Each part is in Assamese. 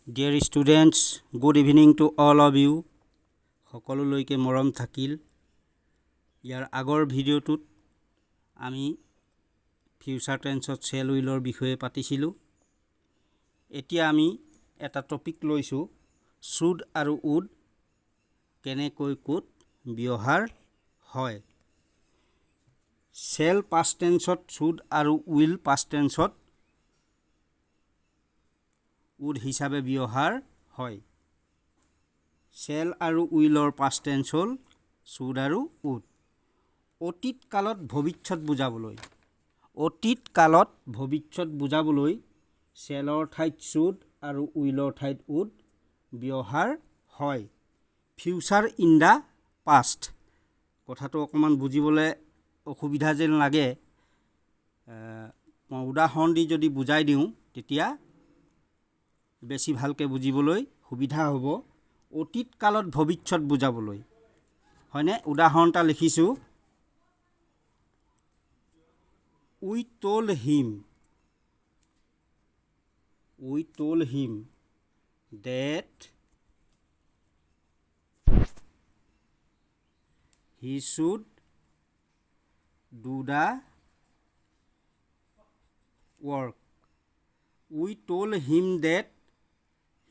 Dear students, good evening to all of you. সকলোলৈকে মৰম থাকিল। ইয়াৰ আগৰ ভিডিঅ'টোত আমি ফিউচাৰ টেন্সত শ্বেল উইলৰ বিষয়ে পাতিছিলোঁ। এতিয়া আমি এটা টপিক লৈছোঁ, should আৰু উড কেনেকৈ ক'ত ব্যৱহাৰ হয়। শ্বেল পাষ্ট টেন্সত should আৰু will past টেন্সত উড হিচাপে ব্যৱহাৰ হয়। শ্বেল আৰু উইলৰ পাষ্ট টেন্স হ'ল should আৰু উড। অতীত কালত ভৱিষ্যত বুজাবলৈ, অতীত কালত ভৱিষ্যত বুজাবলৈ শ্বেলৰ ঠাইত should আৰু উইলৰ ঠাইত উড ব্যৱহাৰ হয়। ফিউচাৰ ইন the past, কথাটো অকণমান বুজিবলৈ অসুবিধা যেন লাগে। মই উদাহৰণ দি যদি বুজাই দিওঁ, তেতিয়া বেছি ভালকৈ বুজিবলৈ সুবিধা হ'ব। অতীত কালত ভৱিষ্যত বুজাবলৈ, হয়নে? উদাহৰণ এটা লিখিছোঁ। We told him that he should do the work. We told him that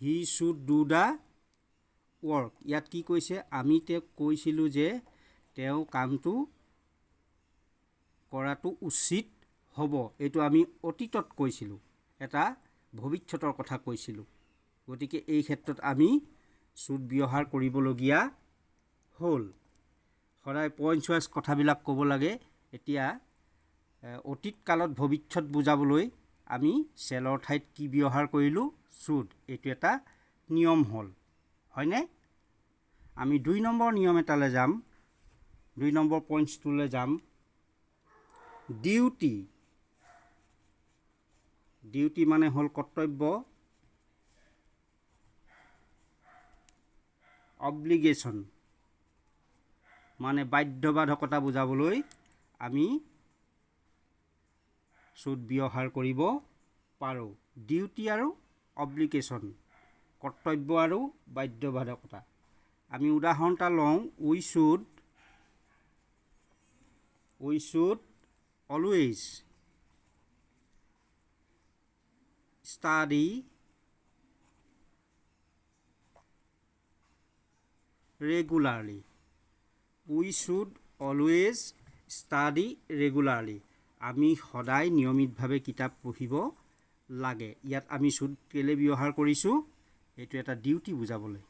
he should do the work. ইয়াত কি কৈছে? আমি তেওঁক কৈছিলোঁ যে তেওঁ কামটো কৰাটো উচিত হ'ব। এইটো আমি অতীতত কৈছিলোঁ, এটা ভৱিষ্যতৰ কথা কৈছিলোঁ। গতিকে এই ক্ষেত্ৰত আমি should ব্যৱহাৰ কৰিবলগীয়া হ'ল। সদায় পইণ্টছ ৱাইজ কথাবিলাক ক'ব লাগে। এতিয়া অতীত কালত ভৱিষ্যত বুজাবলৈ আমি শ্বেলৰ ঠাইত কি ব্যৱহাৰ কৰিলোঁ? Should. এইটো এটা নিয়ম হ'ল, হয়নে? আমি 2 নম্বৰ নিয়ম এটালৈ যাম, 2 নম্বৰ পইণ্টছটোলৈ যাম। ডিউটি। ডিউটি মানে হ'ল কৰ্তব্য, অব্লিগেশ্যন মানে বাধ্যবাধকতা বুজাবলৈ আমি should ব্যৱহাৰ কৰিব পাৰোঁ। ডিউটি আৰু অব্লিগেশ্যন, কৰ্তব্য আৰু বাধ্যবাধকতা। আমি উদাহৰণ এটা লওঁ। We should always study regularly. We should always study regularly. আমি সদায় নিয়মিতভাৱে কিতাপ পঢ়িব লাগে। ইয়াত আমি should কেলৈ ব্যৱহাৰ কৰিছোঁ? এইটো এটা ডিউটি বুজাবলৈ,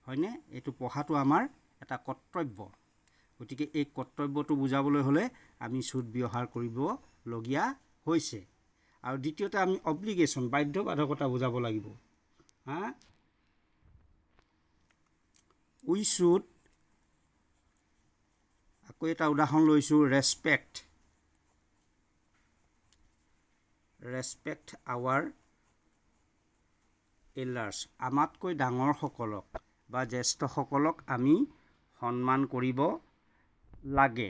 হয়নে? এইটো পঢ়াটো আমাৰ এটা কৰ্তব্য। গতিকে এই কৰ্তব্যটো বুজাবলৈ হ'লে আমি should ব্যৱহাৰ কৰিবলগীয়া হৈছে। আৰু দ্বিতীয়তে আমি অব্লিগেশ্যন, বাধ্যবাধকতা বুজাব লাগিব। হা, উই should, আকৌ এটা উদাহৰণ লৈছোঁ, ৰেচপেক্ট আৱাৰ এল্ডাৰ্ছ। আমাতকৈ ডাঙৰসকলক বা জ্যেষ্ঠসকলক আমি সন্মান কৰিব লাগে।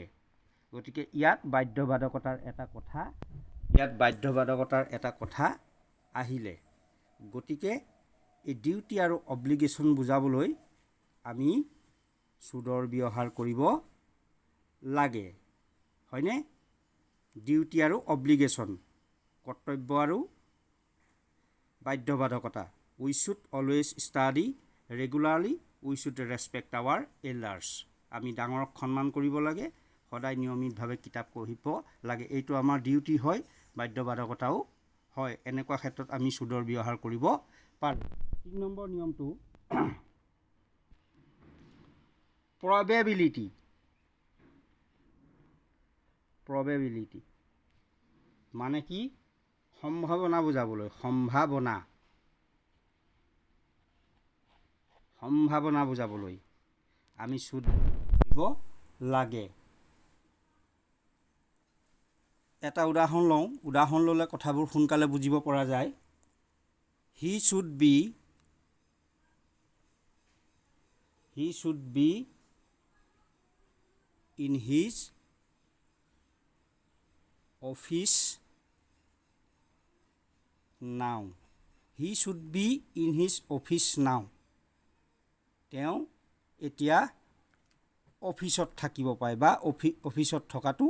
গতিকে ইয়াত বাধ্যবাধকতাৰ এটা কথা আহিলে। গতিকে এই ডিউটি আৰু অব্লিগেশ্যন বুজাবলৈ আমি চুডৰ ব্যৱহাৰ কৰিব লাগে, হয়নে? ডিউটি আৰু অব্লিগেশ্যন, কৰ্তব্য আৰু বাধ্যবাধকতা। We should always study regularly. We should respect our elders. আমি ডাঙৰক সন্মান কৰিব লাগে, সদায় নিয়মিতভাৱে কিতাপ পঢ়িব লাগে। এইটো আমাৰ ডিউটি হয়, বাধ্যবাধকতাও হয়। এনেকুৱা ক্ষেত্ৰত আমি চুডৰ ব্যৱহাৰ কৰিব পাৰোঁ। 3 নম্বৰ নিয়মটো প্ৰবেবিলিটি। প্ৰবেবিলিটি মানে কি? সম্ভাৱনা বুজাবলৈ, সম্ভাৱনা বুজাবলৈ আমি should কৰিব লাগে। এটা উদাহৰণ লওঁ। উদাহৰণ ল'লে কথাবোৰ সোনকালে বুজিব পৰা যায়। He should be in his office now. He should be in his office now. তেওঁ এতিয়া অফিচত থাকিব পাৰে বা অফিচত থকাটো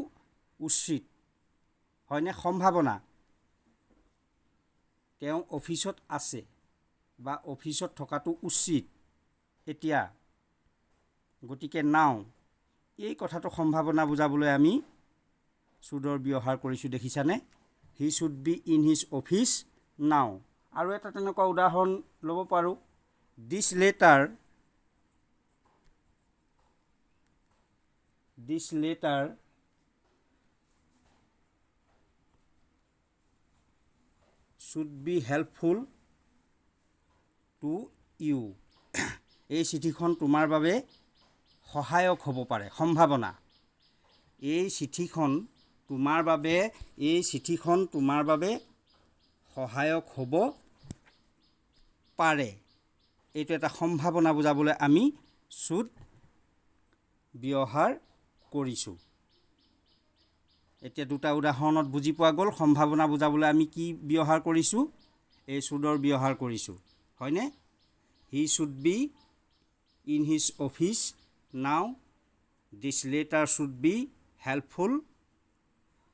উচিত, হয়নে? সম্ভাৱনা, তেওঁ অফিচত আছে বা অফিচত থকাটো উচিত এতিয়া। গতিকে নাও, এই কথাটো সম্ভাৱনা বুজাবলৈ আমি শ্বুডৰ ব্যৱহাৰ কৰিছোঁ, দেখিছানে? He should be in his office now. আৰু এটা তেনেকুৱা উদাহৰণ ল'ব পাৰোঁ। This letter should be helpful to you. এই চিঠিখন তোমাৰ বাবে সহায়ক হ'ব পাৰে। সম্ভাৱনা, এই চিঠিখন তোমাৰ বাবে সহায়ক হ'ব পাৰে। এইটো এটা সম্ভাৱনা বুজাবলৈ আমি should ব্যৱহাৰ কৰিছোঁ। এতিয়া দুটা উদাহৰণত বুজি পোৱা গ'ল, সম্ভাৱনা বুজাবলৈ আমি কি ব্যৱহাৰ কৰিছোঁ? এই শ্বুডৰ ব্যৱহাৰ কৰিছোঁ, হয়নে? He should be in his office now. This letter should be helpful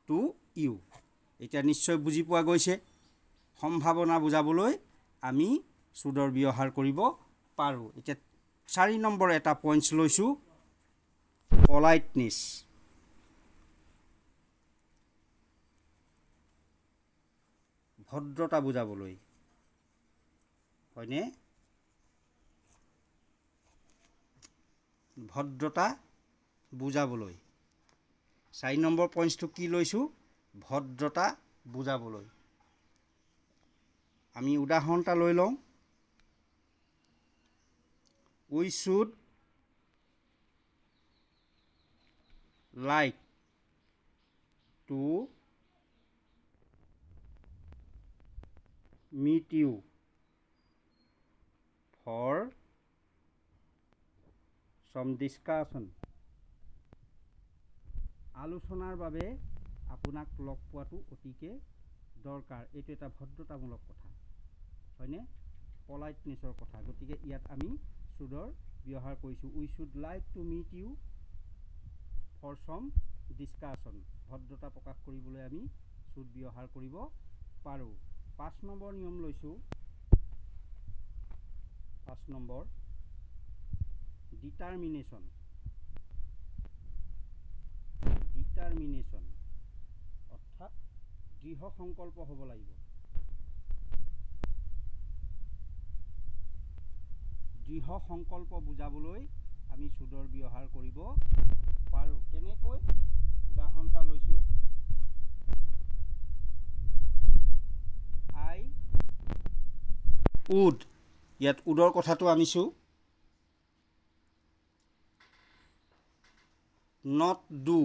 to you. এতিয়া নিশ্চয় বুজি পোৱা গৈছে, সম্ভাৱনা বুজাবলৈ আমি শ্বুডৰ ব্যৱহাৰ কৰিব পাৰোঁ। এতিয়া 4 নম্বৰ এটা পইণ্টছ লৈছোঁ, পলাইটনেছ, ভদ্ৰতা বুজাবলৈ, হয়নে? ভদ্ৰতা বুজাবলৈ 4 নম্বৰ পইণ্টছটো কি লৈছোঁ? ভদ্ৰতা বুজাবলৈ আমি উদাহৰণ এটা লৈ লওঁ। We should like to meet you for some discussion. আলোচনাৰ বাবে আপোনাক লগ পোৱাটো অতিকে দৰকাৰ। এইটো এটা ভদ্ৰতামূলক কথা, হয়নে? পলাইটনেছৰ কথা। গতিকে ইয়াত আমি শ্বুডৰ ব্যৱহাৰ কৰিছোঁ। We should like to meet you for some discussion. ভদ্ৰতা প্ৰকাশ কৰিবলৈ আমি should ব্যৱহাৰ কৰিব পাৰোঁ। 5 নম্বৰ নিয়ম লৈছোঁ। 5 নম্বৰ, ডিটাৰমিনেশ্যন। ডিটাৰমিনেশ্যন অৰ্থাৎ দৃঢ় সংকল্প হ'ব লাগিব। দৃঢ় সংকল্প বুজাবলৈ আমি শ্বুডৰ ব্যৱহাৰ কৰিব পাৰোঁ। কেনেকৈ? উদাহৰণ এটা লৈছোঁ। আই উড, ইয়াত উডৰ কথাটো আনিছোঁ, not do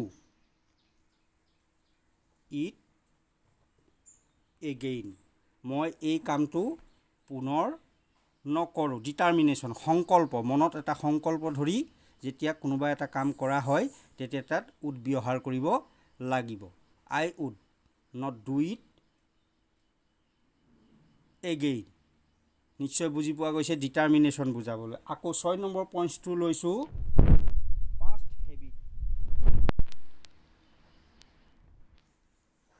it again. মই এই কামটো পুনৰ নকৰোঁ। ডিটাৰমিনেশ্যন, সংকল্প, মনত এটা সংকল্প ধৰি যেতিয়া কোনোবা এটা কাম কৰা হয়, তেতিয়া তাত উড ব্যৱহাৰ কৰিব লাগিব। I would not do it again. নিশ্চয় বুজি পোৱা গৈছে, ডিটাৰমিনেশ্যন বুজাবলৈ। আকৌ 6 নম্বৰ পইণ্টছটো লৈছোঁ, পাষ্ট হেবিট।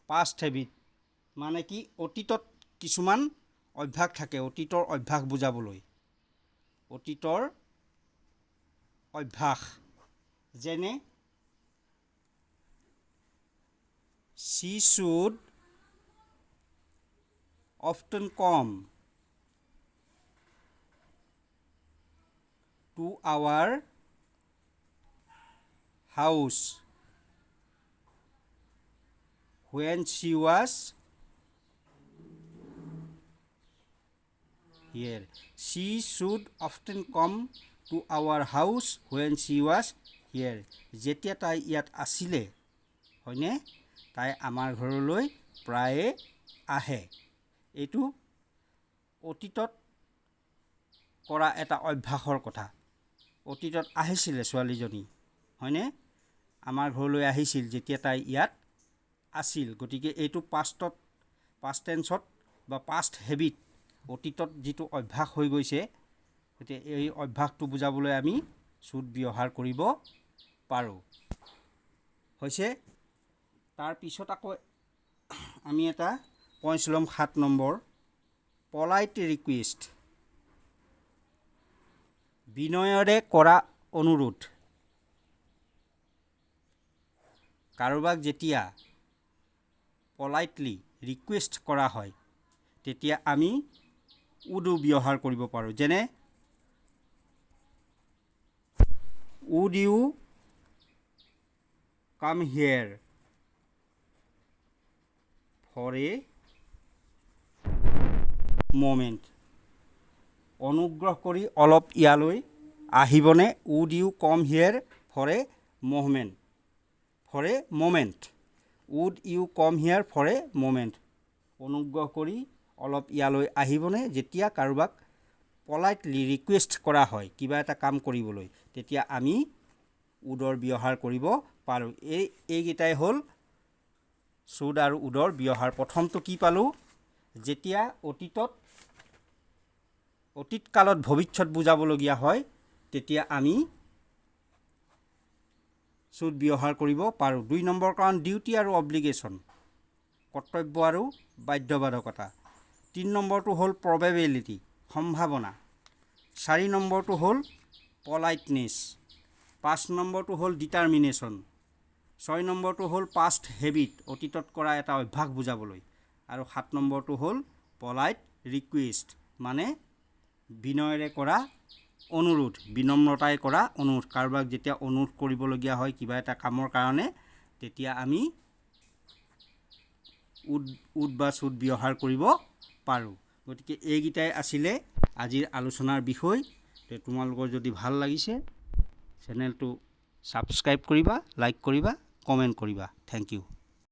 পাষ্ট হেবিট মানে কি? অতীতত কিছুমান অভ্যাস থাকে, অতীতৰ অভ্যাস বুজাবলৈ। অতীতৰ অভ্যাস যেনে she should often come to our house when she was here. She should often come to our house when she was here. যেতিয়া তাই ইয়াত আছিলে, হয়নে, তাই আমাৰ ঘৰলৈ প্ৰায়ে আহে। এইটো অতীতত কৰা এটা অভ্যাসৰ কথা। অতীতত আহিছিলে ছোৱালীজনী, হয়নে? আমাৰ ঘৰলৈ আহিছিল যেতিয়া তাই ইয়াত আছিল। গতিকে এইটো পাষ্টত, পাষ্ট টেন্সত বা পাষ্ট হেবিট অতীতত যিটো অভ্যাস হৈ গৈছে, গতিকে এই অভ্যাসটো বুজাবলৈ আমি should ব্যৱহাৰ কৰিব পাৰোঁ। হৈছে। তাৰপিছত আকৌ আমি এটা পইণ্টছ ল'ম, 7 নম্বৰ, পলাইট ৰিকুৱেষ্ট, বিনয়েৰে কৰা অনুৰোধ। কাৰোবাক যেতিয়া পলাইটলি ৰিকুৱেষ্ট কৰা হয়, তেতিয়া আমি উডো ব্যৱহাৰ কৰিব পাৰোঁ। যেনে, "Would you come here for a moment?" অনুগ্ৰহ কৰি অলপ ইয়ালৈ আহিবনে? Would you come here for a moment for a moment? Would you come here for a moment? অনুগ্ৰহ কৰি অলপ ইয়ালৈ আহিবনে? যেতিয়া কাৰোবাক পলাইটলি ৰিকুৱেষ্ট কৰা হয় কিবা এটা কাম কৰিবলৈ, তেতিয়া আমি উডৰ ব্যৱহাৰ কৰিব পাৰোঁ। এইকেইটাই হ'ল should আৰু উডৰ ব্যৱহাৰ। প্ৰথমটো কি পালোঁ? যেতিয়া অতীত কালত ভৱিষ্যত বুজাবলগীয়া হয়, তেতিয়া আমি should ব্যৱহাৰ কৰিব পাৰোঁ। 2 নম্বৰ কাৰণ ডিউটি আৰু অব্লিগেশ্যন, কৰ্তব্য আৰু বাধ্যবাধকতা। 3 নম্বৰটো হ'ল প্ৰবেবিলিটি, সম্ভাৱনা। 4 নম্বৰটো হ'ল পলাইটনেছ। 5 নম্বৰটো হ'ল ডিটাৰমিনেশ্যন। 6 নম্বৰটো হ'ল পাষ্ট হেবিট, অতীতত কৰা এটা অভ্যাস বুজাবলৈ। আৰু 7 নম্বৰটো হ'ল পলাইট ৰিকুৱেষ্ট, মানে বিনয়েৰে কৰা অনুৰোধ, বিনম্ৰতাই কৰা অনুৰোধ। কাৰোবাক যেতিয়া অনুৰোধ কৰিবলগীয়া হয় কিবা এটা কামৰ কাৰণে, তেতিয়া আমি উড বা should ব্যৱহাৰ কৰিব পাৰোঁ। গতিকে এইকেইটাই আছিলে আজিৰ আলোচনাৰ বিষয়। তোমালোকৰ যদি ভাল লাগিছে, চেনেলটো ছাবস্ক্ৰাইব কৰিবা, লাইক কৰিবা, কমেণ্ট কৰিবা। Thank U.